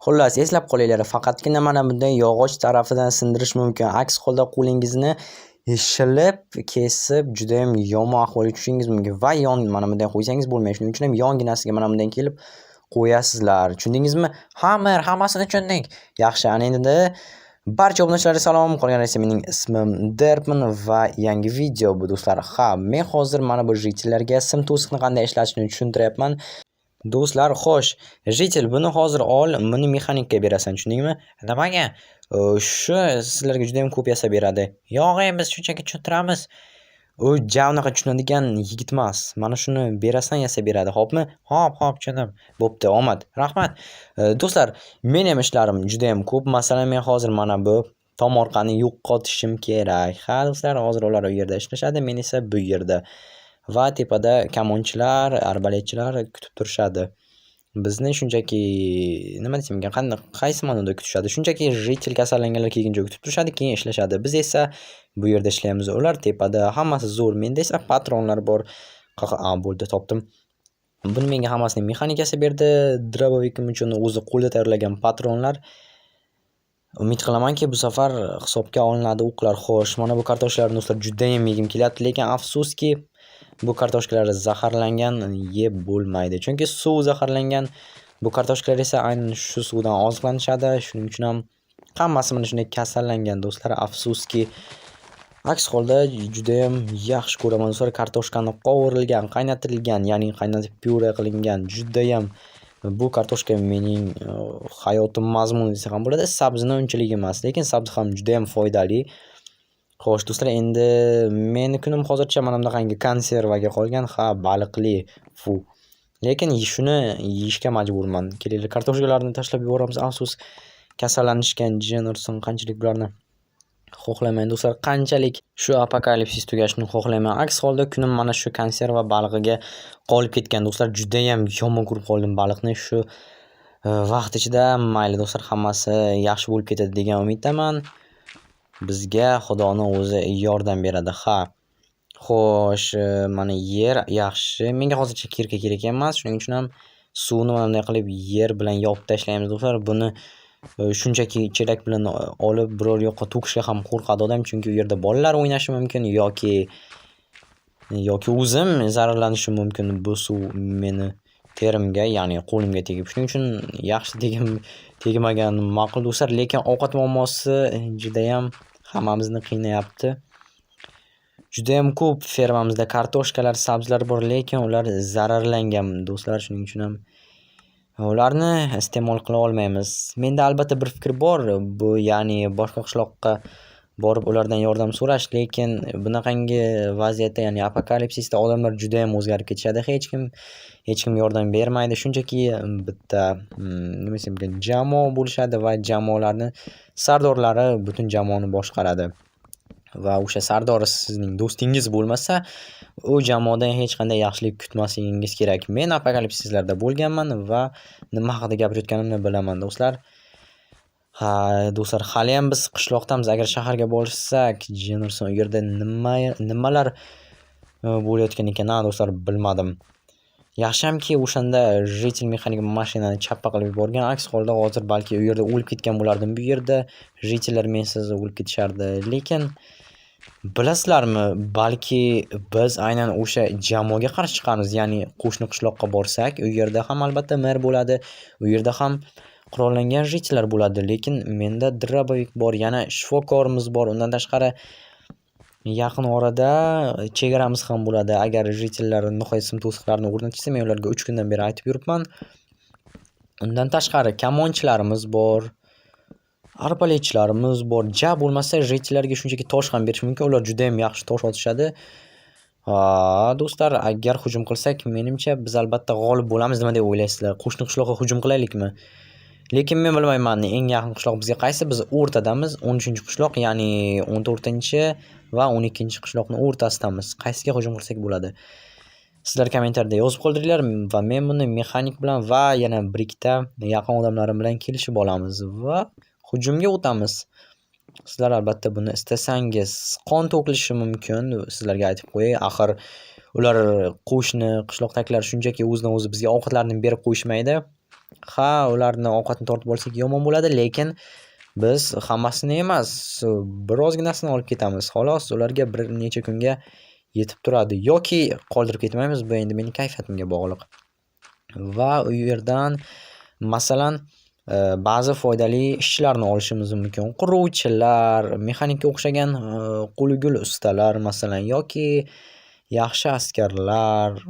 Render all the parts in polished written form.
Xullas, eslab qolinglar, faqatgina mana bunday yog'och tarafidan sindirish mumkin. Aks holda qo'lingizni shilib, kesib, judayam yomon ahvolga tushishingiz mumkin va yon mana bunday qo'ysangiz bo'lmaydi. Shuning uchun ham yonginasiga mana bunday kelib qo'yasizlar. Tushundingizmi? Ha, mer, hammasini tushundik. Yaxshi, ana endi barcha obunachilarga salom. Qolgan esa mening ismim Derpman va yangi video bu, do'stlar. Ha, men hozir mana bu житель larga sim to'siqni qanday ishlatishni tushuntiryapman. Do'stlar, xo'sh, житель, buni hozir ol, buni mexanikka berasan, tushundingmi? Nimaga? Shu sizlarga juda ham ko'p yasab beradi. Yo'q, biz shunchaki tushuntiramiz. U ja unaqa tushunadigan yigit emas. Mana shuni berasan, yasab beradi, xo'pmi? Xo'p, xo'p, tushundim. Bo'pti, omad. Rahmat. Do'stlar, meni ham ishlarim juda ham ko'p. Masalan, men hozir mana bu tomorqani yo'qotishim kerak. Ha, do'stlar, hozir ular u yerda ishlashadi, men esa bu yerda. Va tepada kamonchilar, arbaletchilar kutib turishadi. Bizni shunchaki, nima desam ekan, qanday, qaysi ma'noda kutishadi? Shunchaki житель kasallanganlar kelguncha kutib turishadi, keyin ishlashadi. Biz esa bu yerda ishlaymiz. Ular tepada, hammasi zo'r. Menda esa patronlar bor. A, bo'ldi, topdim. Buni menga hammasini mexanik yasab berdi. Дробовик im uchun o'zi qo'lda tayyorlagan patronlar. Umid qilamanki, bu safar hisobga olinadi o'qlar. Xo'sh, mana bu kartoshkalarni, do'stlar, judayam yegim kelyapti, lekin afsuski, bu kartoshkalar zaharlangan, yeb bo'lmaydi. Chunki suv zaharlangan. Bu kartoshkalar esa aynan shu suvdan oziqlanishadi. Shuning uchun ham hammasi mana shunday kasallangan, do'stlar, afsuski. Aks holda judayam yaxshi ko'raman, do'stlar, kartoshkani qovurilgan, qaynatilgan, ya'ni qaynatib pyure qilingan, judayam bu kartoshka mening hayotim mazmuni desa ham bo'ladi. Sabzini unchalik emas, lekin sabzi ham judayam foydali. Xo'sh, do'stlar, endi meni kunim hozircha mana bunaqangi konservaga qolgan. Ha, baliqli. Fu. Lekin shuni yeyishga majburman. Kelinglar, kartoshkalarni tashlab yuboramiz. Afsus, kasallanishgan, jin ursin, qanchalik bularni xohlamayman, do'stlar. Qanchalik shu apokalipsis tugashini xohlayman. Aks holda kunim mana shu konserva balig'iga qolib ketgan, do'stlar. Judayam yomon ko'rib qoldim baliqni shu vaqt ichida. Mayli, do'stlar, hammasi yaxshi bo'lib ketadi degan umiddaman. Bizga Xudoni o'zi yordam beradi. Ha. Xo'sh, mana yer yaxshi. Menga hozircha кирка kerak emas. Shuning uchun ham suvni mana bunday qilib yer bilan yopib tashlaymiz, do'stlar. Buni shunchaki chelak bilan olib biror yoqqa to'kishga ham qo'rqadi odam, chunki u yerda bolalar o'ynashi mumkin yoki o'zim zararlanishim mumkin bu suv meni terimga, ya'ni qo'limga tegib. Shuning uchun yaxshi tegmagan ma'qul, do'stlar, lekin ovqat muammosi judayam hammamizni qiynayapti. Judayam ko'p fermamizda kartoshkalar, sabzilar bor, lekin ular zararlangan, do'stlar, shuning uchun ham ularni iste'mol qila olmaymiz. Menda albatta bir fikr bor, bu ya'ni boshqa qishloqqa borib ulardan yordam so'rash, lekin bunaqangi vaziyatda, ya'ni apokalipsisda odamlar judayam o'zgarib ketishadi. Hech kim hech kim yordam bermaydi. Shunchaki bitta, nima desam ekan, jamoa bo'lishadi va jamoalarni sardorlari butun jamoani boshqaradi. Va o'sha sardor sizning do'stingiz bo'lmasa, u jamoadan hech qanday yaxshilik kutmasligingiz kerak. Men apokalipsislarda bo'lganman va nima haqida gapirayotganimni bilaman, do'stlar. Ha, do'stlar, haliyam biz qishloqdamiz. Agar shaharga borsak, jin ursin, u yerda nima nimalar bo'layotgan ekan, ha, do'stlar, bilmadim. Yaxshiyamki, o'shanda житель mexanik mashinani chappa qilib yuborgan. Aks holda hozir balki u yerda o'lib ketgan bo'lardim. Bu yerda житель lar mensiz o'lib ketishardi. Lekin bilasizlarmi, balki biz aynan o'sha jamoaga qarshi chiqamiz. Ya'ni qo'shni qishloqqa borsak, u yerda ham albatta mer bo'ladi. U yerda ham qurollangan житель lar bo'ladi. Lekin menda дробовик bor, yana shifokorimiz bor. Undan tashqari yaqin orada chegaramiz ham bo'ladi. Agar житель lar nihoyat sim to'siqlarni o'rnatishsa, men ularga 3 kundan beri aytib yuribman. Undan tashqari kamonchilarimiz bor. Arbaletchilarimiz bor. Ja bo'lmasa, житель larga shunchaki tosh ham berish mumkin. Ular judayam yaxshi tosh otishadi. Ha, do'stlar, agar hujum qilsak, menimcha biz albatta g'olib bo'lamiz. Nima deb o'ylaysizlar? Qo'shni qishloqqa hujum qilaylikmi? Lekin men bilmayman, eng yaqin qishloq bizga qaysi? Biz o'rtadamiz. 13-qishloq, ya'ni 14 va 12-qishloqni o'rtasidamiz. Qaysiga hujum qilsak bo'ladi? Sizlar kommentariyada yozib qoldiringlar va men buni mexanik bilan va yana bir ikkita yaqin odamlarim bilan kelishib olamiz va hujumga o'tamiz. Sizlar albatta buni istasangiz, qon to'kilishi mumkin, sizlarga aytib qo'yay. Axir ular, qo'shni qishloqdagilar, shunchaki o'zidan o'zi bizga ovqatlarni berib qo'yishmaydi. Ha, ularni ovqatini tortib olsak yomon bo'ladi, lekin biz hammasini emas, birozginasini olib ketamiz. Xolos, ularga bir necha kunga yetib turadi yoki qoldirib ketmaymiz. Bu endi mening kayfiyatimga bog'liq. Va u yerdan masalan, ba'zi foydali ishchilarni olishimiz mumkin. Quruvchilar, mexanikka o'xshagan qo'li gul ustalar masalan yoki yaxshi askarlar.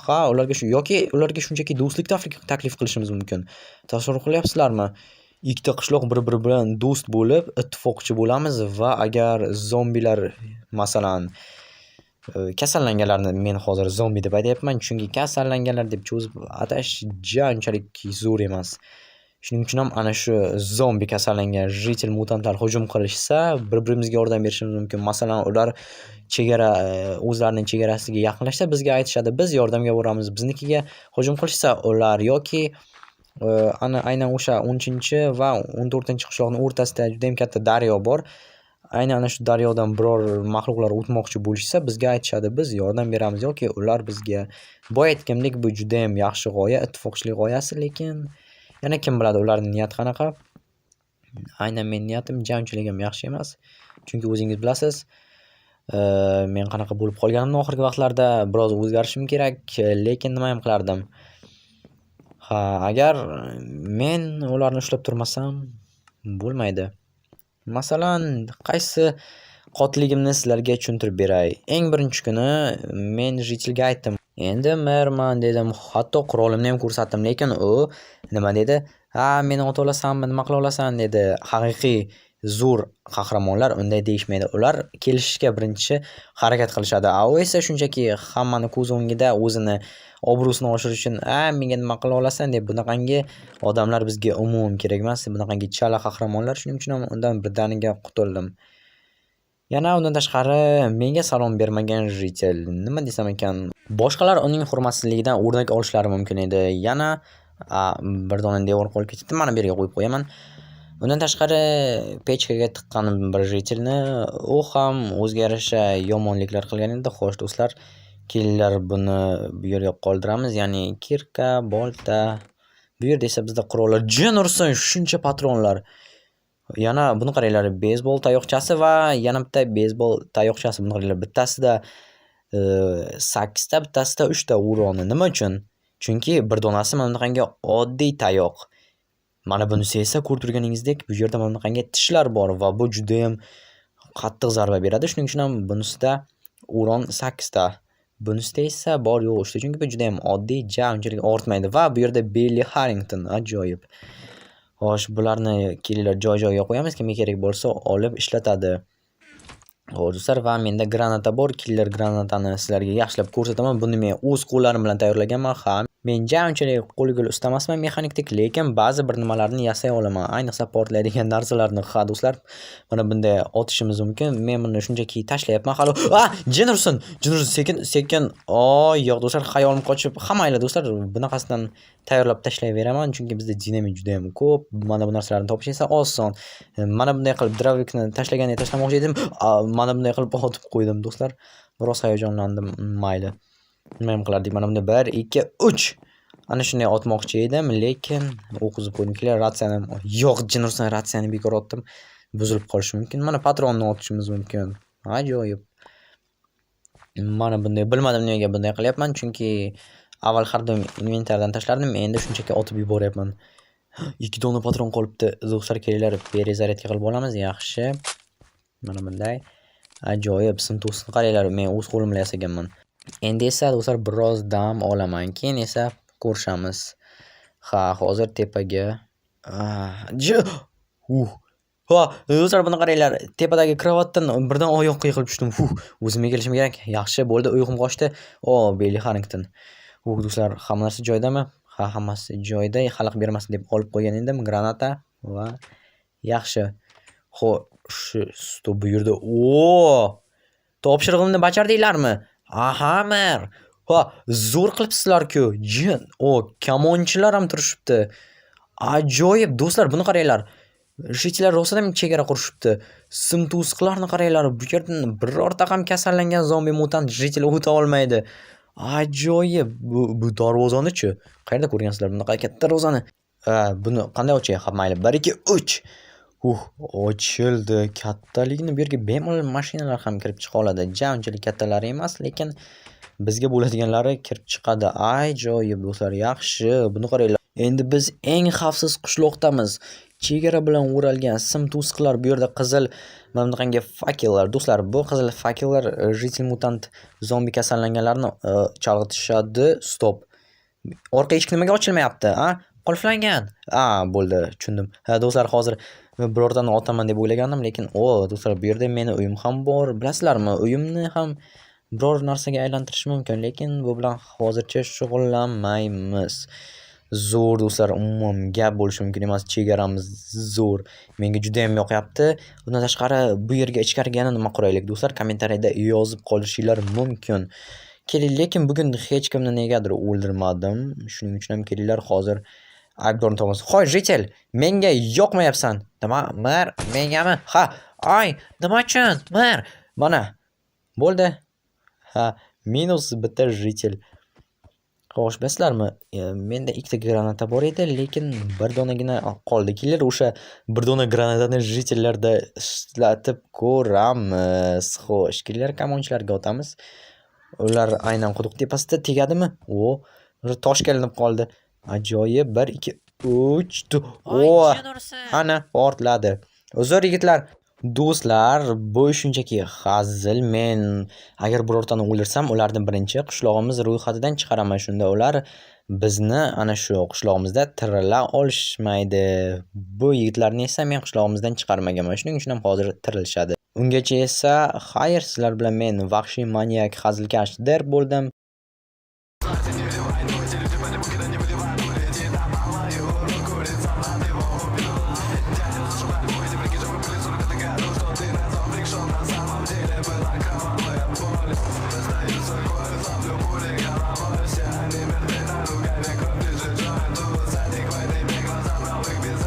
Ha, ularga shu yoki ularga shunchaki do'stlik taklif qilishimiz mumkin. Tasavvur qilyapsizlarmi? Ikkita qishloq bir-biri bilan do'st bo'lib, ittifoqchi bo'lamiz va agar zombilar masalan, kasallanganlarni men hozir zombi deb aytyapman, chunki kasallanganlar deb cho'zib atash ja unchalik zo'r emas. Shuning uchun ham ana shu zombi kasallangan житель mutantlar hujum qilishsa, bir-birimizga yordam berishimiz mumkin. Masalan, ular chegara o'zlarining chegarasiga yaqinlashsa, bizga aytishadi, biz yordamga boramiz. Biznikiga hujum qilishsa ular yoki ana aynan o'sha 13-va 14-qishloqning o'rtasida judayam katta daryo bor. Aynan ana shu daryodan biror maxluqlar o'tmoqchi bo'lishsa, bizga aytishadi, biz yordam beramiz yoki ular bizga. Boya aytganimdek, bu judayam yaxshi g'oya, ittifoqchilik g'oyasi, lekin yana kim biladi ularning niyati qanaqa. Aynan mening niyatim ja unchalik ham yaxshi emas. Chunki o'zingiz bilasiz, men qanaqa bo'lib qolganimni oxirgi vaqtlarda biroz o'zgarishim kerak, lekin nima ham qilardim. Ha, agar men ularni ushlab turmasam bo'lmaydi. Masalan, qaysi qotilligimni sizlarga tushuntirib beray. Eng birinchi kuni men житель ga aytdim. Endi merman dedim, hatto qurolimni ham ko'rsatdim, lekin u nima dedi? "Ha, meni ota olasanmi, nima qila olasan?" dedi. Haqiqiy zo'r qahramonlar unday deyishmaydi. Ular kelishishga birinchi harakat qilishadi. A u esa shunchaki hammani ko'z o'ngida o'zini obro'sini oshirish uchun, "A, menga nima qila olasan?" deb bunaqangi odamlar bizga umuman kerak emas. Bunaqangi chala qahramonlar. Shuning uchun ham undan birdaniga qutuldim. Yana undan tashqari menga salom bermagan житель. Nima desam ekan? Boshqalar uning hurmatsizligidan o'rnak olishlari mumkin edi. Yana bir dona devor qolib ketibdi. Mana bu yerga qo'yib qo'yaman. Undan tashqari pechkaga tiqqan bir житель ni, u ham o'ziga yarasha yomonliklar qilgan edi. Xo'sh, do'stlar, kelinglar, buni bu yerga qoldiramiz. Ya'ni кирка, bolta. Bu yerda esa bizda qurollar. Jin ursin, shuncha patronlar. Yana buni qaranglar, beysbol tayoqchasi va yana bitta beysbol tayoqchasi. Buni qaranglar, bittasida 8 ta, bittasida 3 ta урон i. Nima uchun? Chunki bir donasi mana bunaqangi oddiy tayoq. Mana bunisi esa ko'rib turganingizdek, bu yerda mana bunaqangi tishlar bor va bu judayam qattiq zarba beradi. Shuning uchun ham bunisida урон 8 ta. Bunisida esa bor yo'q 3 ta. Chunki bu judayam oddiy, ja unchalik og'ritmaydi va bu yerda Billi Harrington ajoyib. Xo'sh, bularni kelinglar, joy-joyiga qo'yamiz. Kimga kerak bo'lsa olib ishlatadi. Xo'sh, do'stlar, va menda granata bor. Kelinglar, granatani sizlarga yaxshilab ko'rsataman. Buni men o'z qo'llarim bilan tayyorlaganman. Ha, men ja unchalik qo'li gul usta emasman mexanikdek, lekin ba'zi bir nimalarni yasay olaman. Ayniqsa portlaydigan narsalarni. Ha, do'stlar, mana bunday otishimiz mumkin. Men buni shunchaki tashlayapman. Hali, a, jin ursin, jin ursin, sekin, sekin. Oy, yo'q, do'stlar, xayolim qochib, ha, mayli, do'stlar, bunaqasidan tayyorlab tashlayveraman, chunki bizda dinamit juda ham ko'p. Mana bu narsalarni topish esa oson. Mana bunday qilib дробовик ni tashlagandek tashlamoqchi edim. Mana bunday qilib otib qo'ydim, do'stlar. Biroz hayajonlandim. Mayli. Nima ham qilardik? Mana bunday 1, 2, 3. Ana shunday otmoqchi edim, lekin o'qizib qo'ydim. Keling, ratsiyani yo'q, jin ursin, ratsiyani bekor otdim. Buzilib qolishi mumkin. Mana patronni otishimiz mumkin. Ajoyib. Mana bunday, bilmadim nega bunday qilyapman, chunki avval har doim inventardan tashlardim, endi shunchaki otib yuboryapman. 2 dona patron qolibdi. Do'stlar, kelinglar, перезарядка qilib olamiz. Yaxshi. Mana bunday. Ajoyib, sim to'siqni qaranglar, men o'z qo'lim bilan yasaganman. Endi esa, do'stlar, biroz dam olaman. Keyin esa ko'rishamiz. Ha, hozir tepaga. Ha, do'stlar, buni qaranglar. Tepadagi kravatdan birdan oyoqqa yiqilib tushdim. Huh, o'zimga kelishim kerak. Yaxshi bo'ldi, uyqum qochdi. O, Billi Harrington. Uh, do'stlar, hamma narsa joyidami? Ha, hammasi joyida. Xalaqit bermasin deb olib qo'ygan edim granata va yaxshi. Xo'sh, стоп, bu yerda, o! Topshirig'imni bajardinglarmi? Aha, mer. Ha, zo'r qilibsizlar-ku. Jin. O, kamonchilar ham turishibdi. Ajoyib, do'stlar, buni qaranglar. Житель lar rostdan ham chegara qurishibdi. Sim to'siqlarni qaranglar. Bu yerdan birorta ham kasallangan zombi mutant житель o'ta olmaydi. Ajoyib. Bu darvozani-chi? Qayerda ko'rgansizlar bunaqa katta darvozani? Buni qanday ochay? Ha, mayli. 1, 2, 3. Ochildi. Kattaligini bu yerga bemalol mashinalar ham kirib chiqa oladi. Ja unchalik kattalari emas, lekin bizga bo'ladiganlari kirib chiqadi. Ajoyib do'stlar, yaxshi. Buni qaranglar. Endi biz eng xavfsiz qishloqdamiz. Chegara bilan o'ralgan sim to'siqlar, bu yerda qizil mana bunaqangi fakellar. Do'stlar, bu qizil fakellar житель mutant zombi kasallanganlarni chalg'itishadi. Стоп. Orqa eshik nimaga ochilmayapti, a? Qulflangan. A, bo'ldi, tushundim. Ha, do'stlar, hozir birortani otaman deb o'ylagandim, lekin o, do'stlar, bu yerda meni uyim ham bor. Bilasizlarmi, uyimni ham biror narsaga aylantirish mumkin, lekin bu bilan hozircha shug'ullanmaymiz. Zo'r do'stlar, umuman gap bo'lishi mumkin emas. Chegaramiz zo'r. Menga juda ham yoqyapti. Bundan tashqari bu yerga ichkariga yana nima quraylik do'stlar, kommentariyada yozib qolishinglar mumkin. Keling, lekin bugun hech kimni negadir o'ldirmadim. Shuning uchun ham kelinglar, hozir aybdorni topamiz. Hoy, житель, menga yoqmayapsan. Nima, mer, mengami? Ha, Ay, nima uchun, mer? Mana. Bo'ldi. Ha, minus bitta житель. Xo'sh, bilasizlarmi, menda ikkita granata bor edi, lekin bir donagina qoldi. Kelinglar, o'sha bir dona granatani житель larda ishlatib ko'ramiz. Xo'sh, kelinglar, kamonchilarga otamiz. Ular aynan quduq tepasida tegadimi? O, toshga ilinib qoldi. Ajoyib. 1, 2, 3, Oy, o, jin ursin. Ana portladi. Uzr, yigitlar. Do'stlar, bu shunchaki hazil. Men agar birortani o'ldirsam, ularni birinchi qishlog'imiz ro'yxatidan chiqaraman. Shunda ular bizni ana shu qishlog'imizda tirila olishmaydi. Bu yigitlarni esa men qishlog'imizdan chiqarmaganman. Shuning uchun ham hozir tirilishadi. Ungacha esa xayr, sizlar bilan men vahshiy manyak hazilkash Der bo'ldim.